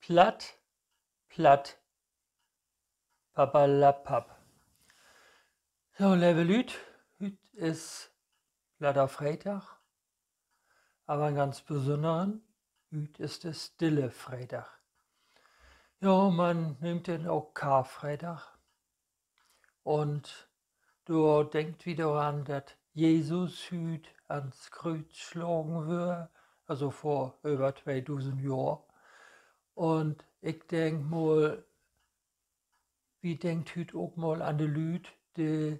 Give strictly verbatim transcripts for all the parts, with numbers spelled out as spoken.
Platt, platt, papperlapapp. So, leve Lüüd, hüüt is Platter Freedag, aver en ganz besünneren. Hüüt is de Stille Freedag. Jo, man nöömt den ok Karfreedag. Un dor denkt wi doran, dat Jesus hüüt ans Krüüz slagen wöör, also vör över tweedusend Johr. Un ik denk mal, wi denkt hüüt ok mal an de Lüüd, de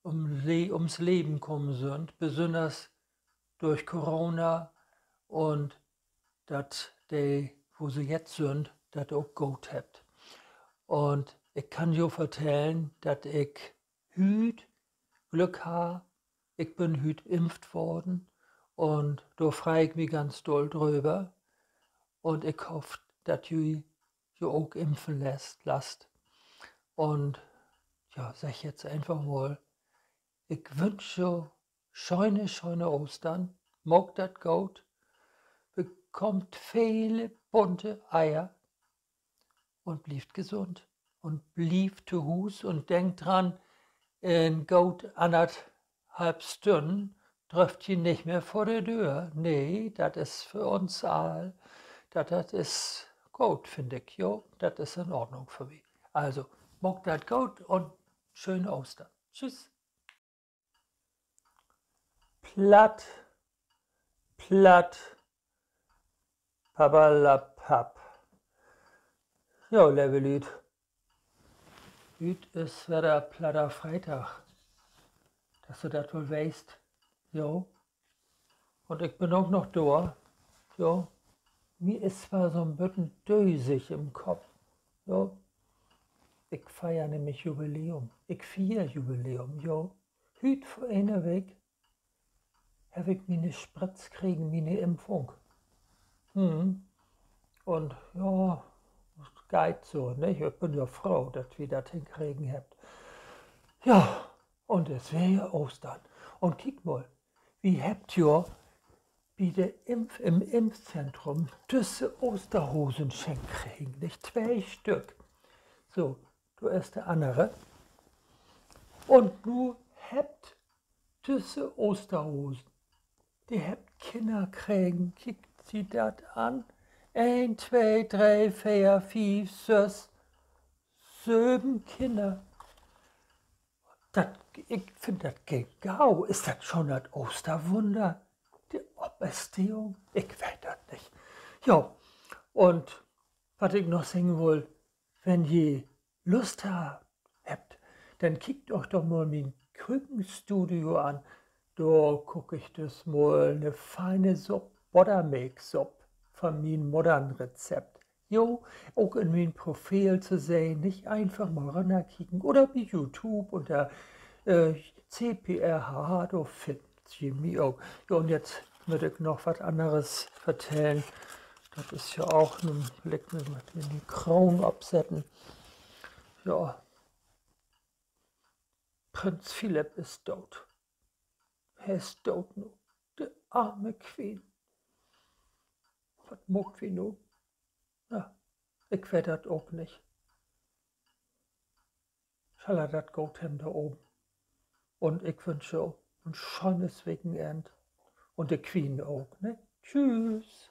üm Le-, ums Leven kamen sünd, besünners dörch Corona, un dat de, wo se jetzt sünd, dat ok goot hebbt. Un ik kann jo vertellen, dat ik hüüt Glück harr, ik bün hüüt impft worrn, un dor frei ik mi ganz doll dröver. Un ik hoff, dat ji jo ok impfen lasst, lasst. Un ja, segg jetzt eenfach mal, ik wünsch jo schöne, schöne Oostern. Maakt dat goot. Bekaamt vele bunte Eier un blievt gesund. Un blievt to Huus un denkt dran, in goot annerthalf Stünnen dröfft ji nich mehr vör de Döör. Nee, dat is för uns all, dat, dat is goot, finn ik, jo. Dat is in Ordnung för mi. Also, maakt dat goot un schöne Oostern. Tschüss. Platt, platt, papperlapapp. Jo, leve Lüüd, hüüt is wedder Platter Freedag. Dat se dat woll weet, jo. Un ik bün ok noch dor, jo. Mi is twaar so'n beten dösig in'n Kopp, jo. Ik fier nämlich Jubiläum. Ik fier Jubiläum, jo. Hüüt vör ene Week heff ik miene Spritz kregen, miene Impfung. Hm. Un ja, geiht so, nich? Ik bün ja froh, dat wi dat henkregen hebbt. Ja, un is weer Oostern. Un kiek mal, wi hebbt jo bi de Impf-, im Impfzentrum düsse Oosterhosen schenkt kregen, nich? Twee Stück. So, dor is de annere. Un nu hebbt düsse Oosterhosen, de hebbt Kinner kregen. Kiekt ji dat an. Een, twee, dree, veer, fief, söss, söven Kinner. Dat, ik finn, dat geiht gau. Is dat schon dat Oosterwunner? De Operstehung? Ik weet dat nich. Jo, un wat ik noch seggen wull, wenn ji Lust ha-, hebbt, denn kiekt euch doch mal mien Kükenstudio an. Dor kook ik düss mal 'ne feine Supp, Boddermelksupp, van mien Muddernrezept. Jo, ok in mien Profil to sehn, nich? Eenfach mal rünnerkieken oder bi YouTube ünner, äh, C P R H H, dor finnt ji mi ok. Jo, un jetzt mutt ik noch wat anners vertellen. Dat is ja ok, nu will ik mi mal in de Kroon opsetten. Ja. Prinz Philipp is doot. He is doot nu. De arme Queen. Wat maakt wi nu? Ja, ik weet dat ok nich. Schall he dat goot hebben dor baven. Un ik wünsch jo en schönes Wekenenn. Un de Queen ok, ne? Tschüss.